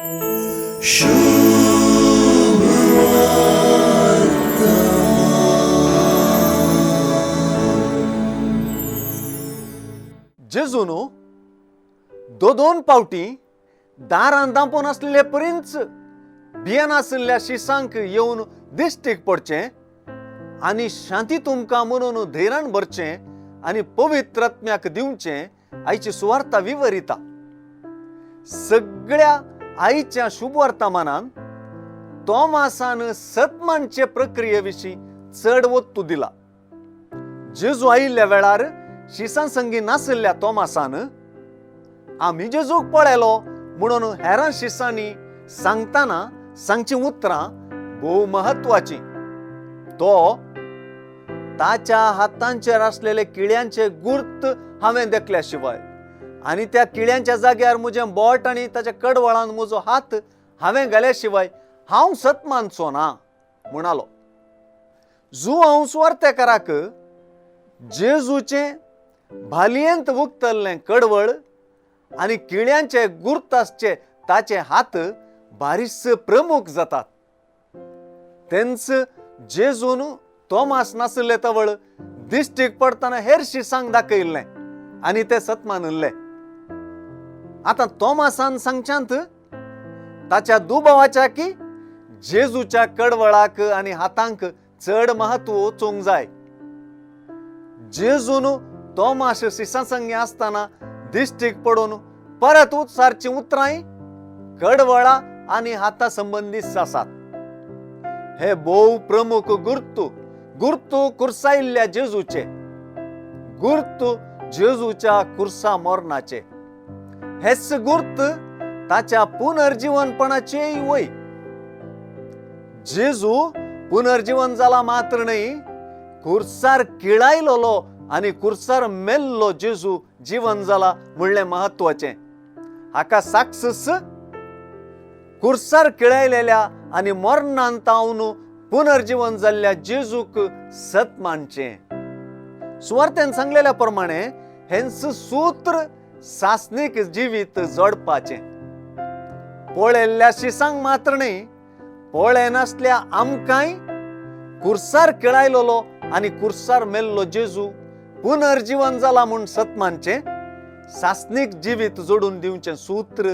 जेजून दोन पावटी दारान दांपून आसलेले परींच भियेनासल्या शिसांक येवन दिश्टीक पडचें आनी शांती तुमकां म्हणून धैर्यान भरचें आनी पवित्र आत्म्याक दिवचें आयची सुवार्ता विवरिता. सगळ्या आयच्या शुभवर्तमानान तोमासान सतमानचे प्रक्रिये विशीं चड वत्तू दिला. जेजू आयिल्ल्या वेळार शिसां संगी नाशिल्ल्या तोमासान आमी जेजूक पळयलो म्हणून हेरां शिसांनी सांगतना सांगचीं उतरां भोव म्हत्वाचीं. तो ताच्या हातांचेर आसलेले किळ्यांचे गुर्त हांवें देखल्या शिवाय आनी त्या किळ्यांच्या जाग्यार म्हजें बोट आनी ताच्या कडवळान म्हजो हात हांवें घाल्या शिवाय हांव सत मानचो ना म्हणालो. जुआंव सुवार्तेकाराक जेजूचें भालयेंत उगतल्लें कडवळ आनी किळ्यांचे गुर्त आसचे ताचे हात बारीस प्रमुख जातात. तेंच जेजून तोमास नाशिल्ले तवळ दिश्टीक पडटना हेर शिसांक दाखयल्लें आनी ते सत मानिल्ले. आतां तोमासान सांगच्यांत ताच्या दुबावाच्या की जेजूच्या कडवळाक आनी हातांक चड म्हत्व वचूंक जाय. जेजून तोमास शिसां संगी आसतना दिश्टीक पडून परत उच्चारचीं उतरांय कडवळा आनी हाता संबंदीत आसात. हे भोव प्रमुख गुर्तू गुर्तू कुर्सायिल्ल्या जेजूचे, गुर्तू जेजूच्या कुर्सा मरणाचे, हेच गुर्त ताच्या पुनर्जीवनपणाचेय वय. जेजू पुनर्जीवन जाला मात्र न्हय, कुर्सार किळायलोलो आनी कुर्सार मेल्लो जेजू जिवन जाला म्हणलें म्हत्वाचें. हाका साक्षस कुर्सार किळायलेल्या आनी मरणान तावन पुनर्जीवन जाल्ल्या जेजूक सत मानचें. सुवार्तेन सांगलेल्या प्रमाणे हेंच सूत्र सासणीक जिवीत जोडपाचें. पळयल्ल्या शिसांक मात्र न्हय, पळयनासल्या आमकांय कुर्सार किळायलोलो आनी कुर्सार मेल्लो जेजू पुनर्जीवन जाला म्हूण सत मानचें, सासणीक जिवीत जोडून दिवचें सूत्र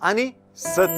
आनी सत.